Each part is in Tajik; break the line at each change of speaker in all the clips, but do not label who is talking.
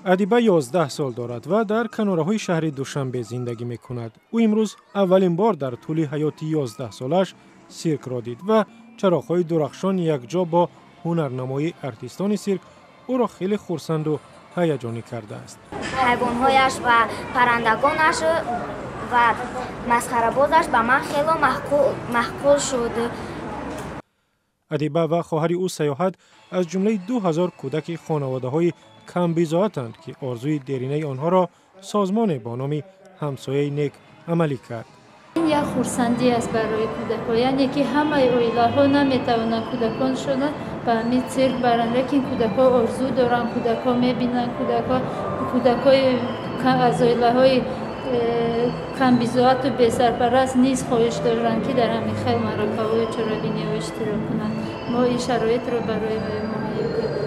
Адиба 11 сол дорад ва дар канораҳои шаҳри Душанбе зиндагӣ мекунад. Ӯ имрӯз аввалин бор дар тӯли ҳаёти 11 солааш сиркро дид ва чароғҳои дурахшон якҷо бо ҳунарнамоии артистони сирк ӯро хеле хурсанду ҳаяҷонӣ кардааст.
Ҳайвонҳояш ва паррандагонаш ва масхарабозаш ба ман хело маъқул шуд.
Адиба ва хоҳари ӯ Саёҳат аз ҷумлаи 2000 кӯдаки хонаводаҳои камбизоатанд, ки орзуи деринаи онҳоро созмоне бо номи «Ҳамсояи нек» амалӣ кард.
Ин як хурсандӣ аст барои кӯдакҳо, яъне ки ҳамаи оилаҳо наметавонанд кӯдаконшона ба ҳамин цирк баранд, лекин кӯдакҳо орзу доранд, кӯдакҳо мебинанд, кӯдакҳои аз оилаҳои камбизоату бесарпараст низ хоҳиш доранд, ки дар ҳамин хел маъракаҳои чорабиниҳо иштирок кунанд. Мо ин шароитро барои муҳайё кардем.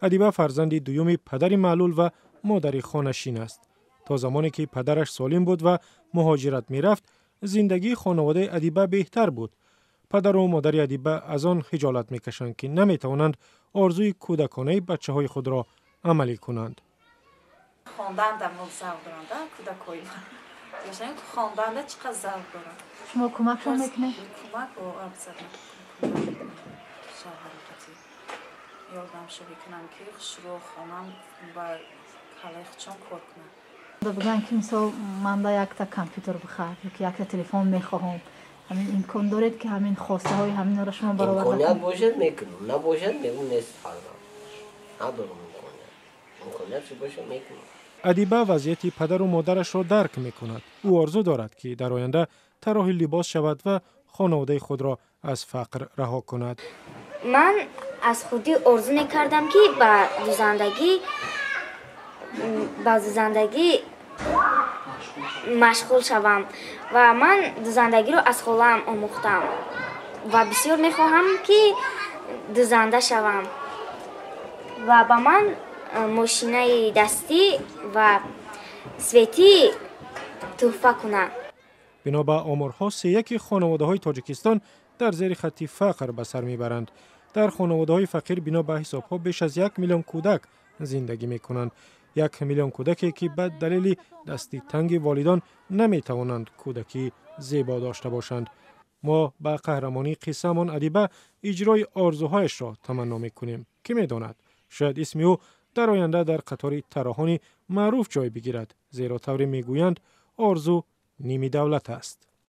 Адиба фарзанди дуюми падари маълул ва модари хонашин аст. То замоне ки падараш солим буд ва муҳоҷират мерафт, зиндагии хонаводаи Адиба беҳтар буд. Падару модари Адиба аз он хиҷолат мекашанд, ки наметавонанд орзуи кӯдаконаи бачаҳои худро амалӣ кунанд.
Хонданда мо завқ доранд, кӯдакҳои ман хонданда чӣ қадр завқ доранд.
Шумо кӯмакшон мекунед?
Кӯмак абзатна шавҳарақати ёрдамшо мекунам, ки хушрӯ хонам ба ҳалаи худшон кор кунам.
Бигӯянд, ки мисол манда якта компютер бихар ёки якта телефон мехоҳам, ҳамин имкон доред, ки ҳамин хостаҳои ҳаминро шумо бароварда?
Имконият бошад, мекунам, набошад, мегӯм, нест, фарзанд надорам имконият. Имконият чи бошад, мекунам.
Адиба вазъияти падару модарашро дарк мекунад. Ӯ орзу дорад, ки дар оянда тарроҳи либос шавад ва хонаводаи худро аз фақр раҳо кунад.
Ман аз хурдӣ орзу мекардам, ки ба дӯзандагӣ машғул шавам, ва ман дӯзандагиро аз холаам омӯхтам ва бисёр мехоҳам, ки дӯзанда шавам, ва ба ман мошинаи дастӣ ва светӣ тӯҳфа кунанд.
Бино ба оморҳо, сеяки хонаводаҳои Тоҷикистон дар зери хатти фақр ба сар мебаранд. Дар хонаводаҳои фақир, бино ба ҳисобҳо, беш аз 1 миллион кӯдак зиндагӣ мекунанд. 1 миллион кӯдаке, ки ба далели дасти танги волидон наметавонанд кӯдакии зебо дошта бошанд. Мо ба қаҳрамонии қиссаамон Адиба иҷрои орзуҳояшро таманно мекунем. Кӣ медонад, шояд исми ӯ дар оянда дар қатори тарроҳони маъруф ҷой бигирад, зеро тавре мегӯянд, орзу ними давлат аст.